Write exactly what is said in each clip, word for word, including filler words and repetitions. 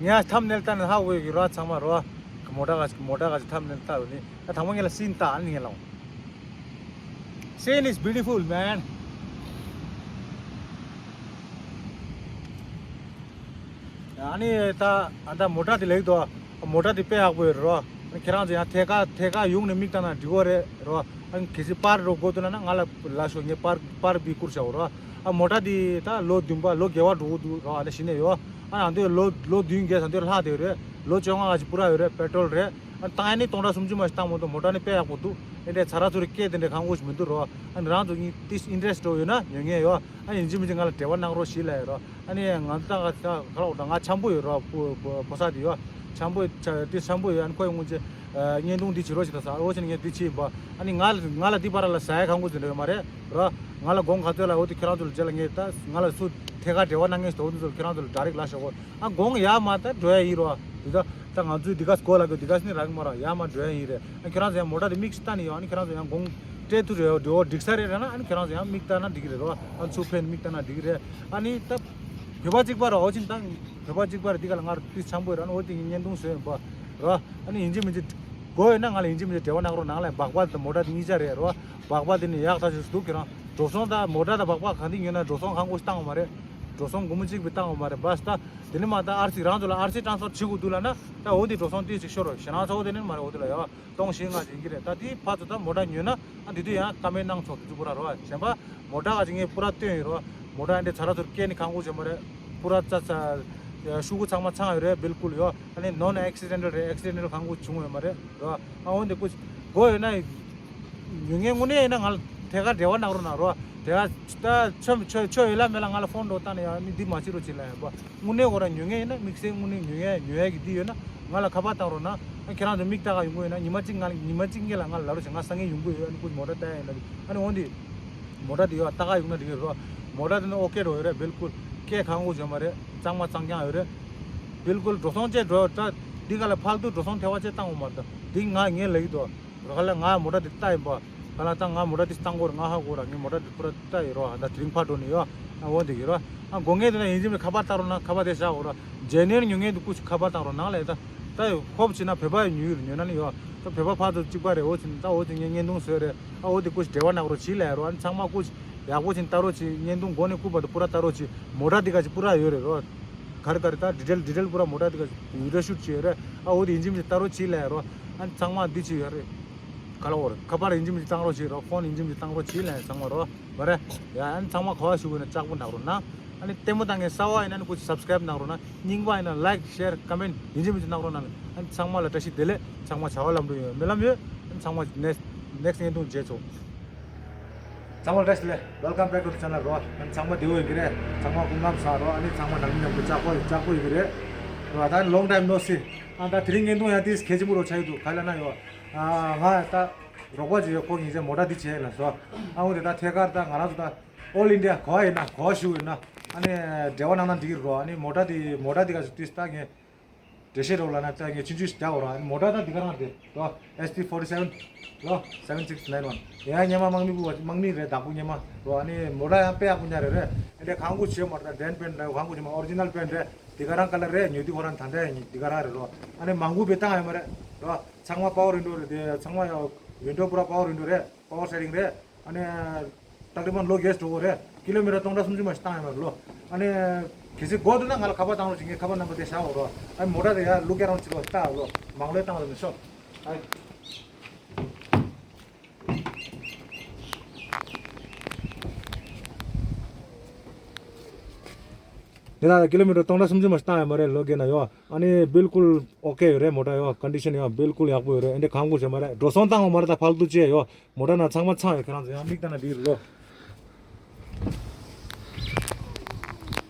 ངས་ཐམ་ནེལ་ལྟ་ནས་ཧ་གོ་ཡོད་ཀྱི་རོ། ཚང་མ་རོ། མོ་ཊ་ག་མོ་ཊ་ག་ཅིག་ཐམ་ནེལ་ལྟ་ཡོད་ནི། ད་དང་པོ་ངས་ལ་སིན་ལྟ་ཨ་ནི་ངས་ལ། Scene is beautiful, man. ཨ་ནི་ད་ཨ་ད་མོ་ཊ་དེ་ལེགས་དོ། མོ་ཊ་དེ་དཔེ་ཡག་པོ་ཡོད་རོ། ཨ་ནི་ཁྱེད་རང་ཚོ་ཡང་ཐད་ཀར་ཐད་ཀར་ཡོང་ནས་མིག་ལྟ་ན་འགྲིག་གོ་རེད་རོ། ཨ་ནི་གལ་སྲིད་པར་འགྲོ་དགོས་འདུག་ན་ན་ང་ལ་ལབ་ཤོག་ངས་པར་པར་བི་བསྐུར་བྱའོ་རོ། ཨ་མོ་ཊ་དེ་ད་ལོ་བདུན་པ་ལོ་བརྒྱད་པ་འགྲོ་གི་འདུག་རོ། ཨ་ནི་གཞི་ནས་ཡོ། ཨ་ནི་ཨ་འདོད་ལོ་ལོ་བདུན་བརྒྱད་ཨ་འདོད་ལྷག་བསྡད་ཡོད་རེད། ལོ་བཅོ་ལྔ་ཅིག་པུ་ར་ཡོད་རེད། པེ་ཊོལ་རེད། ཨ་ནི་བཏང་ཡ་ནི་སྟོང་ཕྲག་སུམ་ཅུ་མ་ཞིག་བཏང་མ་གཏོགས་མོ་ཊ་ནི་དཔེ་ཡག་པོ་འདུག་ཨེ་འདྲའི་ཚ་ར་ཚུར་སྐད་དེ་འདྲའི་ཁང་ཁུག་ཞིག་མི་འདུག་རོ། ཨ་ནི་རང་ཚོ་གཉིས་ཏིས་ཨིན་ཊེ་རེ་སི་འགྲོ་ཡོད་ན་ཉོ་མཁན་ཡོད། ཨ་ནི་ཡིན་གཅིག་མིན་གཅིག་ང་ལ་འབྲེལ་བ་གནང་རོགས་ཞེས་ལབ་ཡོད་རོ། ཨ་ནི་ང་ཚོ་ད་ག་ད་ག་ལ་འོ་ད་ང་འཆམ་པོ་ཡོད་རོ། ཕོ་ཕོ་ཕོ་ས་དེ་ཡོད། འཆམ་པོ་ཏིས་འཆམ་པོ་ཡོད། ཨ་ནི་ཁོ་ཡི་སྔོན་ཆད་བརྙན་ཐུང་འདི་བྱེད་རོགས་ཞེས་ད་ཟེར་རོ། ཨོ་ཅེ་ནས་ངས་འདི་བྱེད་ཡིན་པ། ཨ་ནི་ང་ལ་ང་ལ་འདི་བར་ལ་ཟ་ཡ་ཁང་ཁུག་ཅིག་འདྲ་ཡོད་མ་རེད་རོ། ང་ལ་དགོང་ག་ཚོད་ལ་འོ་དེ་ཁྱེད་རང་ཚོ་ལ་རྗེས་ལ་ངས་ད་ང་ལ་སུ་ཐད་ཀར་འབྲེལ་བ་གནང་མཁན་ཞིག་འདུག་འོ་དེ་ཚོ་ལ་ཁྱེད་རང་ཚོ་ལ་ཌའི་རེག་ལབ་ཤོག་གོ། ཨ་དགོང་ཡར་མར་ད་འགྲོ་ཡ་ཡིན་རོ། འདི་ད་ད་ང་ཚོའི་འདི་ག་སྒོ་ལ་གི་འདི་ག་སི་ནི་རག་མ་ར་ཡར་མར་འགྲོ་ཡ་ཡིན་རེད། ཨ་ཁྱེད་རང་ཚོ་ཡང་མོ་ཊ་དེ་མིག་ཤི་ལྟ་ནི་ཡོད། ཨ་ནི་ཁྱེད་རང་ཚོ་ཡང་དགོང་སྤྲད་ཐུབ་རེད་འགྲོ་འགྲིག་ས་རེད་ར་ན། ཨ་ནི་ཁྱེད་རང་ཚོ་ཡང་མིག་ལྟ་ན་འགྲིག་གི་རེད་རོ། ཨ་ཚུར་ཕན་མིག་ལྟ་ན་འགྲིག་གི་རེད། ཨ་ནི་ད་བོད་པ་གཅིག་པ་ར་འོ་ཅིན་ད་བོད་པ་གཅིག་པ་ར་འདི་ག་ལ་ང་ར་ཏིས་འཆམ་པོ་ར་ན་འོ་དེ་ངས་བརྙན་ཐུང་བཟོས་ཡིན་པ་ར། ཨ་ནི་ཡིན་གཅིག་མིན་གཅིག་དགོས་ཡོད་ན་ང་ལ་ཡིན་གཅིག་མིན་གཅིག་འབྲེལ་བ་གནང་རོགས་གནང་ལ། སྦག་སྦག་དང་མོ་ཊ་དེ་གཉིས་ཆ་རེད་རོ། སྦག་སྦག་དེ་ནི་ཡག་ཐག་ཆོད་འདུག་ཁྱེད་རང་འགྲོ་སོང་ད་མོ་ཊ་དང་སྦག་སྦག་གང་དེ་ཉོས་ན་འགྲོ་སོང་ཁང་ཁུག་བཏང་བ་མ་རེད། འགྲོ་སོང་སྒོར་མོ་གཅིག་བས་བཏང་བ་མ་རེད། བས་ད་དེ་ནི་མ་ད་ཨར་སི་རང་ཚོ་ལ་ཨར་སི་ཊ་རན་སི་ཕར་བྱེད་དགོས་འདུག་ལབ་ན་ད་འོ་དེ་འགྲོ་སོང་ཏོག་ཙམ་ཤོར་རོ། ཞེ་ནང་ཚ་བོ་དེ་ནི་མ་རེད། འོ་དེ་ལ་ཡ་སྟོང་བཞི་ལྔ་ཅིག་ཡིན་གྱི་རེད། ད་དེ་ཕར་ཚུར་ད་མོ་ཊ་ཉོས་ན་ཨ་དེ་དུས་ཡང་ཀ་མེད་གནང་ཆོག་དེ་ཚོ་པུ་ར་རོ། གཞན་པ་མོ་ཊ་ག་ཅིག་ངས་པུ་ར་སྟོན་ཡོད་རོ། མོ་ཊ་འདི་ཚ་ར་ཚུར་སྐད་ནི་ཁང་ཁུག་བྱེད་མ་རེད། པུ་ར་ཙ་ཚ་ཤུ་གུ་ཚང་མ་ཚང་ཡོད་རེད། བིལ་ཀུལ་ཡོ། ཨ་ནི་ནོན་ཨེག་སི་ཌེན་ཊལ་རེད། ཨེག་སི་ཌེན་ཊལ་ཁང་ཁུག་བྱུང་ཡོད་མ་རེད་རོ། ཨ་འོན་ཏེ་ཀུ་དགོས་ཡོད་ན། ཉོ་མཁན་དངོས་གནས་ཡིན་ན་ང་ལ་ཐད་ཀར་འབྲེལ་བ་གནང་རོགས་གནང་རོགས། དེ་ག་ད་ཆོ་ཆོ་ཆོ་ཡོད་ལ་མེད་ལ་ང་ལ་ཕོན་འགྲོ་བཏང་ནས་ཡང་ནི་འདི་མ་བྱེད་རོགས་བྱེད་ལ་ཡང་པ། དངོས་གནས་ཁོ་རང་ཉོ་མཁན་ཡིན་ན་དམིགས་བསལ་དངོས་གནས་ཉོ་ཡ་ཉོ་ཡ་གི་འདི་ཡོད་ན་ང་ལ་ཁ་པར་བཏང་རོགས་གནང་། ཨ་ཁྱེད་རང་ཚོ་མིག་ལྟ་ག་ཡོང་གི་ཡོད་ན་ཉི་མ་གཅིག་ང་ལ་ཉི་མ་གཅིག་སྔོན་ལ་ང་ལ་ལབ་རོགས་བྱེད། ང་སང་ཉིན་ཡོང་གི་ཡོད། ཨ་ནི་ཁོ་མོ་ཊ་ལྟ་ཡ་ཡིན་ལབ་ཀྱི། ཨ་ནི་འོན་ཏེ་མོ་ཊ་འདི་ཡོད་ལྟ་ག་ཡོང་ན་འགྲིག་གི་རེད་རོ། མོ་ཊ་འདི་ནི་ཨོ་ཀེ་འགྲོ་ཡོད་རེད། བིལ་ཀུལ་སྐད་གང་གོ་བྱེད་མ་རེད། གཙང་མ་གཙང་རྐྱང་ཡོད་རེད། བིལ་ཀུལ་འགྲོ་སོང་བཅས་འགྲོ་ད་འདི་ག་ལ་ཕལ་དུ་འགྲོ་སོང་ཐེ་བ་བཅས་བཏང་ཡོད་མ་རེད། ད་འདི་ང་ངས་ལབ་ཀྱི་འདུག་རོ་ཁ་ལ་ང་མོ་ཊ་འདི་ལྟ་ཡིན་པ། ཁ་ལ་ད་ང་མོ་ཊ་འདི་བཏང་གོ་ར་ང་ཧ་གོ་ར། ངས་མོ་ཊ་འདི་པུ་ར་ལྟ་ཡིན་རོ། ད་དེ་རིང་ཕར་འགྲོ་ནི་ཡོ། ཨ་འོ་འདི་གི་རོ། ཨ་དགོས་ངེས་འདུག་ན་ཡིན་གཅིག་མིན་ཁ་པར་ལྟ་རོགས་གནང་། ཁ་པར་དེ་བཞག་འོ་ར། རྗེས་ནས་ཉོ་མཁན་འདུག་ཀུ་ཅིག་ཁ་པར་བཏང་རོགས་གནང་ལས། ད་ད་ཧོབ་བྱས་ན་བོད་པ་ཡི་ཉོ་ཡོད་ཉོ་ན་ནི་ཡོ། ད་བོད་པ་ཕར་ཚུར་གཅིག་པ་རེད། འོ་ཅིག་ད་འོ་ཅིག་ངས་བརྙན་ཐུང་བཟོས་རེད། ཨ་འོ་དེ་ཀུ་ཅིག་འབྲེལ་བ་གནང་རོགས་བྱེད་ལས་རོ། ཨ་ནི་ཚང་མ་ཀུ་ཅིག་ཡག་པོ་ཅིག་ལྟ་རོགས་བྱེད། བརྙན་ཐུང་འགོ་ནས་སྐུ་བར་དུ་པུ་ར་ལྟ་རོགས་བྱེད། མོ་ཊ་འདི་ག་ཅིག་པུ་ར་ཡོད་རེད་རོ། ག་རེ་ག་རེ་ད་ཌི་ཊེལ་ཌི་ཊེལ་པུ་ར་མོ་ཊ་འདི་ག་ཅིག་བི་ཌི་ཡོ་ཤུ་ཊི་བྱས་ཡོད་རེད། ཨ་འོ་དེ་ཡིན་གཅིག་མིན་གཅིག་ལྟ་རོགས་བྱེད་ལས་རོ། ཨ་ནི་ཚང་མ་འདི་ཅིག་ཡོད་རེད། ག་ལ་འོར་ཁ་པར་ཡིན་གཅིག་མིན་གཅིག་བཏང་རོགས་བྱེད་རོ། ཕོན་ཡིན་གཅིག་མིན་གཅིག་བཏང་རོགས་བྱེད་ལས་ཚང་མ་རོ། མ་རེད་ཡ། ཨ་ནི་ཚང་མ་ག་བ་ཞུ་དགོས་ན་ལྕགས་པོ་གནང་རོགས་གནང་། ཨ་ནི་ལྟད་མོ་ལྟ་མཁན་གསར་པ་ཡིན་ན་ནི་ཀུ་ཅིག་སབ་སི་ཀ་རེབ་གནང་རོགས་གནང་། རྙིང་པ་ཡིན་ན་ལའིཀ་ཤེར་ཀ་མེན་ཡིན་གཅིག་མིན་གཅིག་གནང་རོགས་གནང་། ཨ་ནི་ཚང་མ་ལ་བཀྲ་ཤིས་བདེ་ལེགས། ཚང་མ་བྱ་བ་ལམ་འགྲོ་ཡོང་སྨོན་ལམ་ཡོད། ཨ་ནི་ཚང་མ་ནེགསི་ནེགསི་བརྙན་ཐུང་མཇལ་ཆོག་ཚང་མ་ལ་བཀྲ་ཤིས་བདེ་ལེགས། Welcome back to the channel རོ། ཨ་ནི་ཚང་མ་བདེ་པོ་ཡོད་ཀྱི་རེད། ཚང་མ་སྐུ་ཁམས་བཟང་རོ། ཨ་ནི་ཚང་མ་ནང་མི་མཉམ་དུ་ལྕགས་པོ་ལྕགས་པོ་ཡོད་ཀྱི་རེད་རོ། ད་long time no see། ཨ་ད་དེ་རིང་བརྙན་ཐུང་ཡང་ཏིས་གལ་ཆེན་པོ་རོ་ཆགས་ཡོད་འདུག་ག་ལ་ན་ཡོ། ཨ་ང་ད་རོགས་པ་ཅིག་ཡོད། ཁོ་ངེད་ཚོའི་མོ་ཊ་འདི་བྱས་ལ་སོ། ཨ་འོ་དེ་ད་ཐད་ཀར་ད་ང་རང་ཚོ་ད་ཨོལ་ཨིན་ཌི་ཡ་ག་བ་ཡིན་ན་ག་བ་བཞུགས་ཡོད་ན་ཨ་ནི་འབྲེལ་བ་གནང་ན་འགྲིག་གི་རོ། ཨ་ནི་མོ་ཊ་འདི་མོ་ཊ་འདི་ག་ཅིག་ཏིས་ད་ངས་འགྲེལ་བཤད་རོགས་ལ་ན་ད་ངས་ཆུང་ཆུང་ཞིག་རྒྱག་འོ་རོ། ཨ་ནི་མོ་ཊ་ད་འདི་ག་རང་རེད་རོ། ཨེས་ཕི་ཕོར་ཊི་སེ་ཝན་རོ། སེ་ཝན་སིགས་ནའིན་ཝན། ཡང་སྔོན་མ་དམག་མི་བུ་དམག་མི་རེད། བདག་པོ་སྔོན་མ་རོ། ཨ་ནི་མོ་ཊ་ཡང་དཔེ་ཡག་པོ་ཉར་རེད་རེད། ཨ་ནི་གང་གུ་བྱེད་མ་རེད། ད་ཌེན་པེན་རེད། གང་གུ་བྱེད་མ་ཨོ་རི་ཇི་ནལ་པེན་རེད། འདི་ག་རང་ཀ་ལར་རེད། ཉོས་དུས་ཁོ་རང་ད་ལྟ་ཡང་འདི་ག་རང་རེད་རོ། ཨ་ནི་མང་པོ་བས་བཏང་ཡོད་མ་རེད་རོ། ཚང་མ་པ་ཝར་ཝིན་ཌོ་རེད། དེ་ཚང་མ་ཡང་ཝིན་ཌོ་པུ་ར་པ་ཝར་ཝིན་ཌོ་རེད། པ་ཝར་སི་ཊི་ཡ་རིང་རེད། ཨ་ནི་ཏག་རི་བན་ལོ་རྒྱས་འགྲོ་གི་རེད། ཀི་ལོ་མི་ཊར་སྟོང་ཕྲག་སུམ་ཅུ་མ་ཞིག་བཏང་ཡོད་མ་རེད་ལོ། ཨ་ནི་གལ་སྲིད་དགོས་འདུག་ན་ང་ལ་ཁ་པར་བཏང་རོགས་བྱེད། ངས་ཁ་པར་ནམ་བར་དེ་བཞག་འོ་རོ། ཨ་ནི་མོ་ཊ་དེ་ཡར་ལུག་ཀེ་རོན་ཅིག་ལོ་ལྟ་ལོ། མང་ལོས་བཏང་ལོ་ནི་ཤོག་ཨ། དེ་ན་ཀི་ལོ་མི་ཊར་སྟོང་ཕྲག་སུམ་ཅུ་མ་ཞིག་བཏང་ཡོད་མ་རེད་ལོ་རྒན་ན་ཡོ། ཨ་ནི་བིལ་ཀུལ་ཨོ་ཀེ་ཡོད་རེད། མོ་ཊ་ཡོ་ཀོན་ཌི་ཤན་ཡོ་བིལ་ཀུལ་ཡག་པོ་ཡོད་རེད། ཨེ་འདྲ་གང་དགོས་བྱེད་མ་རེད། འགྲོ་སོང་བཏང་བ་མ་རེད། ད་ཕལ་དུ་ཅི་ཡོ། མོ་ཊ་ནང་ཚང་མ་ཚང་ཡོད། ཁྱེད་རང་ཚོ་ཡང་མིག་ལྟ་ན་འགྲིག་རེད་ལོ།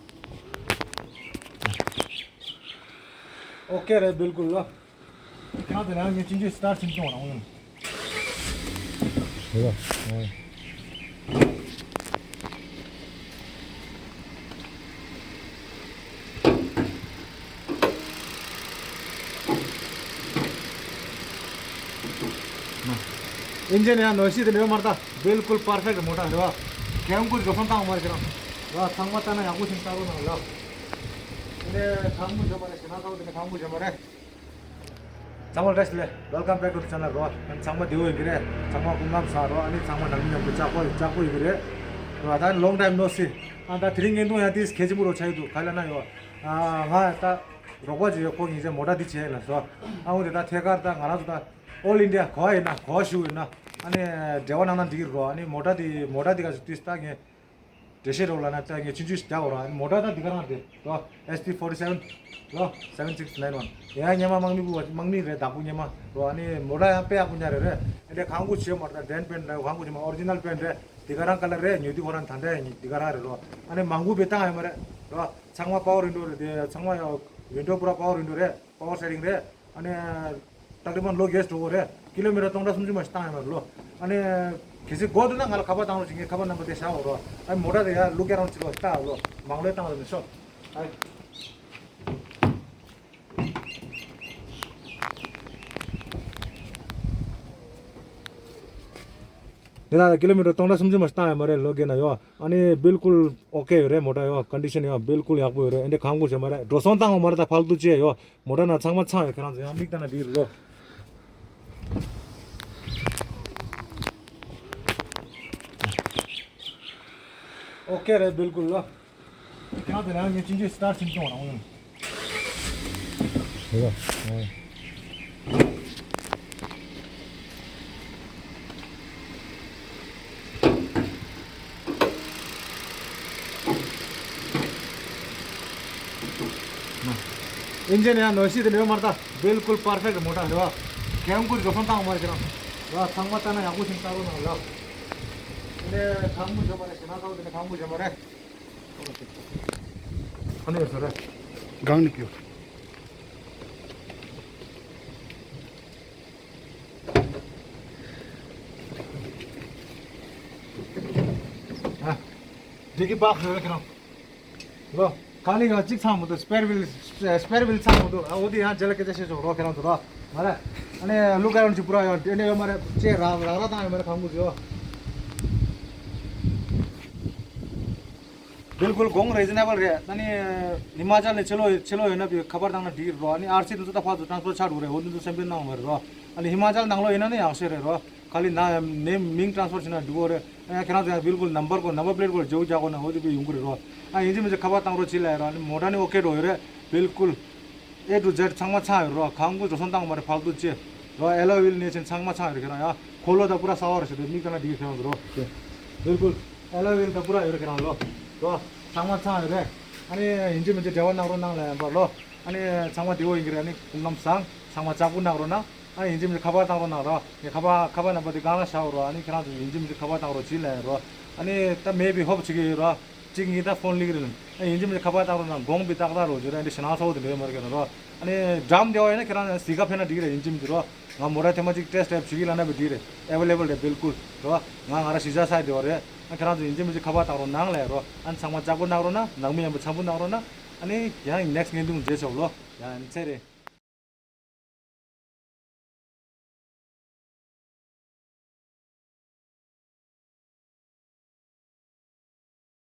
ཨོ་ཀེ་རེད་བིལ་ཀུལ་ལོ། ཁྱེད་རང་ཚོ་ཡང་ངས་ཅིན་ཅིན་སི་ཊར་ཊི་ཕྱིན་སོང་རང་ཡོང་། རེད་པ། ཨིན་ཇིན་ཡང་ནོ་ཤི་དེ་ནས་མར་ད་བིལ་ཀུལ་པར་ཕེག་ཊི་མོ་ཊ་རེད་པ། གྱོང་གུན་འགྲོ་སོང་བཏང་མ་རེད་ཁྱེད་རང་། ར་ཚང་མ་ལྟ་ན་ཡག་པོ་ཞིག་ལྟ་རོགས་གནང་ལ། ཨེ། ཁམས་ཀུན་བཟང་པོ་རེད། ཞེ་ན་ཁམས་ཀུན་བཟང་པོ་རེད། ཚང་མ་བཀྲ་ཤིས་བདེ་ལེགས། Welcome back to the channel རོ། ཚང་མ་བདེ་པོ་ཡིན་གྱི་རེད། ཚང་མ་སྐུ་ཁམས་བཟང་རོ། ཨ་ནི་ཚང་མ་ནང་མི་མཉམ་དུ་ལྕགས་པོ་ལྕགས་པོ་ཡིན་གྱི་རེད་རོ། ད་long time no see། ཨ་ད་དེ་རིང་བརྙན་ཐུང་ཡང་ཏིས་གལ་ཆེན་པོ་རོ་ཆགས་ཡོད་འདུག་ག་ལ་ན་ཡོ། ཨ་ང་ད་རོགས་པ་ཅིག་ཡོད། ཁོ་ཉིན་ཆ་མོ་ཊ་འདི་བྱས་ན་སོ། ཨ་འོ་དེ་ད་ཐད་ཀར་ད་ང་རང་ཚོ་ད་All India ག་བ་ཡིན་ན་ག་བ་བཞུགས་ཡིན་ན་ཨ་ནི་འབྲེལ་བ་གནང་ན་འགྲིག་གི་རོ། ཨ་ནི་མོ་ཊ་འདི་མོ་ཊ་འདི་ག་ཅིག་ཏིས་ད་ངས། འགྲེལ་བཤད་རོགས་ལ་ན་ལྟ་ངས་ཆུང་ཆུང་ཞིག་རྒྱག་རོགས། ཨ་ནི་མོ་ཊ་ད་འདི་ག་རང་རེད་རོ། S T forty seven རོ། seven six nine one ཡང་སྔོན་མ་དམག་མི་བུ་དམག་མི་རེད། བདག་པོ་སྔོན་མ་རོ། ཨ་ནི་མོ་ཊ་ཡང་དཔེ་ཡག་པོ་ཉར་རེད་རེད། ཨ་ནི་གང་དགོས་བྱེད་མ་རེད། ད་འགྲན་པན་རེད། གང་དགོས་བྱེད་མ་ཨོ་རི་ཇི་ནལ་པན་རེད། འདི་ག་རང་ཀ་ལར་རེད། ཉོ་དུས་ཁོ་རང་ད་འདྲ་ཡིན། འདི་ག་རང་རེད་རོ། ཨ་ནི་མང་པོ་བེ་བཏང་ཡོད་མ་རེད་རོ། ཚང་མ་པ་ཝར་ཝིན་ཌོ་རེད། དེ་ཚང་མ་ཡང་ཝིན་ཌོ་པུ་ར་པ་ཝར་ཝིན་ཌོ་རེད། པ་ཝར་སི་ཊི་ཡར་རིང་རེད། ཨ་ནི་ཏག་རི་བན་ལོ་གེ་སི་འགྲོ་གི་རེད། ཀི་ལོ་མི་ཊར་སྟོང་ཕྲག་སུམ་ཅུ་མ་ཞིག་བཏང་ཡོད་མ་རེད་ལོ། ཨ་ནི་གལ་སྲིད་དགོས་འདུག་ན་ང་ལ་ཁ་པར་བཏང་རོགས་བྱེད། ངས་ཁ་པར་ནམ་བར་དེ་བཞག་ཡོད་རོ། ཨ་ནི་མོ་ཊ་དེ་ཡར་ལུག་རྒྱག་རོགས་བྱེད་རོགས། ལྟ་ལོ། མང་ལོས་བཏང་རོགས་ནས་ཤོག་ཨ། འདི་ན་ཀི་ལོ་མི་ཊར་སྟོང་ཕྲག་སུམ་ཅུ་མ་ཞིག་བཏང་ཡོད་མ་རེད་ལོ། གེ་ན་ཡོ། ཨ་ནི་བིལ་ཀུལ་ཨོ་ཀེ་ཡོད་རེད། མོ་ཊ་ཡོ་ཀོན་ཌི་ཤན་ཡོ་བིལ་ཀུལ་ཡག་པོ་ཡོད་རེད། ཨ་ནི་གང་དགོས་བྱེད་མ་རེད། འགྲོ་སོང་བཏང་བ་མ་རེད། ད་ཕལ་དུ་ཅེ་ཡོ། མོ་ཊ་ནང་ཚང་མ་ཚང་ཡོད། ཁྱེད་རང་ཚོ་ཡང་མིག་ལྟ་ན་འགྲིག་རེད་ལོ། ཨོ་ཀེ་རེད་བིལ་ཀུལ་ལོ། ཁྱེད་རང་ཚོ་ཡང་ངས་ཅིན་ཅིན་སི་ཊར་ཊི་ཕྱིན་གཏོང་རང་ཡོང་། རེད་པ། ཨོ། ཨིན་ཇིན་ཡང་ནོ་ཤི་དེ་ནས་མར་ད་བིལ་ཀུལ་པར་ཕེག་ཊི་མོ་ཊ་རེད་པ། གལ་ཀུ་རི་བཟོ་ཚང་བཏང་མ་རེད་ཁྱེད་རང་། ར་ཚང་མ་ལྟ་ན་ཡག་པོ་ཞིག་ལྟ་རོགས་གནང་ལ། དེ་ནས་ཁང་མུ་བྱེད་མ་རེད། ཞེ་ན་ཁང་དེ་ནས་ཁང་མུ་བྱེད་མ་རེད། ཁ་ནས་ཡོད་ས་རེད། སྒང་ནས་ཀྱོ། ཨ། འདི་གི་བག་ཡོད་ཁྱེད་རང་། ལོ། གང་ལ་ཡང་གཅིག་ཚང་མི་འདུག་སྤེར་ཝིལ། སྤེར་ཝིལ་ཚང་མི་འདུག་ཨ། འོ་དེ་ཡང་རྗེས་ལ་སྐད་ཆ་བཤད་ཆོག་རོགས་ཁྱེད་རང་ཚོ་རོགས། མ་རེད། ཨ་ནི་ལུག་ག་རང་ཅིག་པུ་ར་ཡོད་དེ་ནས་ཡོད་མ་རེད། ཅེས་རག་རག་རག་བཏང་ཡོད་མ་རེད། ཁང་ཁུ་ཚོ། བིལ་ཀུལ་གོང་རི་ཛི་ནེ་བལ་རེད། ད་ནི་ཧི་མ་ཅལ་ནས་ཕྱི་ལོགས་ཕྱི་ལོགས་ཡོད་ན་བི་ཁ་པར་བཏང་ན་འགྲིག་རོ། ཨ་ནི་ཨར་སི་དེ་ཚོ་ད་ཕར་ཚུར་ཊ་རན་སི་ཕར་ཆགས་འགྲོ་རེད། འོ་དེ་ཚོ་སེམས་པའི་གནང་མ་རེད་རོ། ཨ་ནི་ཧི་མ་ཅལ་ནང་ལོགས་ཡིན་ན་ནི་ཡག་ཤོས་རེད་རོ། ག་ལི་ན་ནེམ་མིང་ཊ་རན་སི་ཕར་བྱས་ན་འགྲིག་གོ་རེད། ཨ་ཁྱེད་རང་ཚོ་ཡང་བིལ་ཀུལ་ནམ་བར་གོ་ནམ་བར་པི་ལེ་ཊི་གོ་བརྗེ་པོ་རྒྱག་གོ་ན་འོ་དེ་བི་ཡོང་གི་རེད་རོ། ཨ་ཡིན་གཅིག་མིན་གཅིག་ཁ་པར་བཏང་རོགས་བྱེད་ལབ་ཡ་རོ། ཨ་ནི་མོ་ཊ་ནི་ཨོ་ཀེ་འགྲོ་ཡོད་རེད། བིལ་ཀུལ། ཨེ་ཊུ་ཛེཌ་ཚང་མ་ཚང་ཡོད་རོ། གང་དགོས་འགྲོ་སོང་བཏང་མ་རེད། ཕལ་དུ་ཅེ་རོ། ཨེ་ལོ་ཝིལ་ནས་ཕྱིན་ཚང་མ་ཚང་ཡོད་རེད་ཁྱེད་རང་ཡ། འཁོར་ལོ་ད་པུ་ར་གསར་པ་རེད་ཟེར་དུས་མིག་ལྟ་ན་འགྲིག་གི་ཁྱེད་རང་ཚོ་རོ། བིལ་ཀུལ། ཨེ་ལོ་ཝིལ་ད་པུ་ར་ཡོད་རེད་ཁྱེད་རང་ལོ། རོ། ཚང་མ་ཚང་ཡོད་རེད། ཨ་ནི་ཡིན་གཅིག་མིན་གཅིག་འབྲེལ་བ་གནང་རོགས་གནང་ལབ་ཡིན་པ་ལོ། ཨ་ནི་ཚང་མ་བདེ་པོ་ཡིན་གྱི་རེད། ཨ་ནི་སྐུ་ཁམས་བཟང་། ཚང་མ་ལྕགས་པོ་གནང་རོགས་གནང་། ཨ་ནི་ཡིན་གཅིག་མིན་གཅིག་ཁ་པར་བཏང་རོགས་གནང་རོ། ངས་ཁ་པར་ཁ་པར་ནམ་བར་དེ་སྒང་ལ་བཞག་ཡོད་རོ། ཨ་ནི་ཁྱེད་རང་ཚོ་ཡིན་གཅིག་མིན་གཅིག་ཁ་པར་བཏང་རོགས་བྱེད་ལབ་ཡིན་རོ། ཨ་ནི་ད་མེ་བི་ཧོབ་བྱེད་ཀྱི་ཡོད་རོ། གཅིག་གཉིས་ད་ཕོན་ལིག་རེད། ཨ་ཡིན་གཅིག་མིན་གཅིག་ཁ་པར་བཏང་རོགས་གནང་། དགོངས་པའི་ཏག་ཏག་རོགས་བྱེད་རོ། ཨ་ནི་ཞེ་ནང་ཚ་བོ་དེ་འདྲ་ཡོད་མ་རེད་ཁྱེད་རང་རོ། ཨ་ནི་འགྲམ་བདེ་བ་ཡོད་ན་ཁྱེད་རང་གཟིགས་ག་ཕེབས་ན་འགྲིག་རེད། ཡིན་གཅིག་མིན་གཅིག་རོ། ང་མོ་ཊ་ཐེངས་མ་གཅིག་ཊེ་སི་ཊི་ཌ་རའེབ་བྱེད་ཀྱི་ལབ་ན་བི་འགྲིག་རེད། ཨེ་ཝེ་ལེ་བལ་རེད་བིལ་ཀུལ་རོ། ང་ང་རང་གཞིས་ཆགས་ས་ཡི་བདེ་བ་རེད། ཨ་ཁྱེད་རང་ཚོ་ཡིན་གཅིག་མིན་གཅིག་ཁ་པར་བཏང་རོགས་གནང་ལབ་ཡ་རོ། ཨ་ནི་ཚང་མ་ལྕགས་པོ་གནང་རོགས་གནང་། ནང་མི་མཉམ་པོ་འཆམ་པོ་གནང་རོགས་གནང་། ཨ་ནི་ཡང་ནེག་སི་ཊི་བརྙན་ཐུང་མཇལ་ཆོག་ལོ། ཡང་ཚེ་རིང་།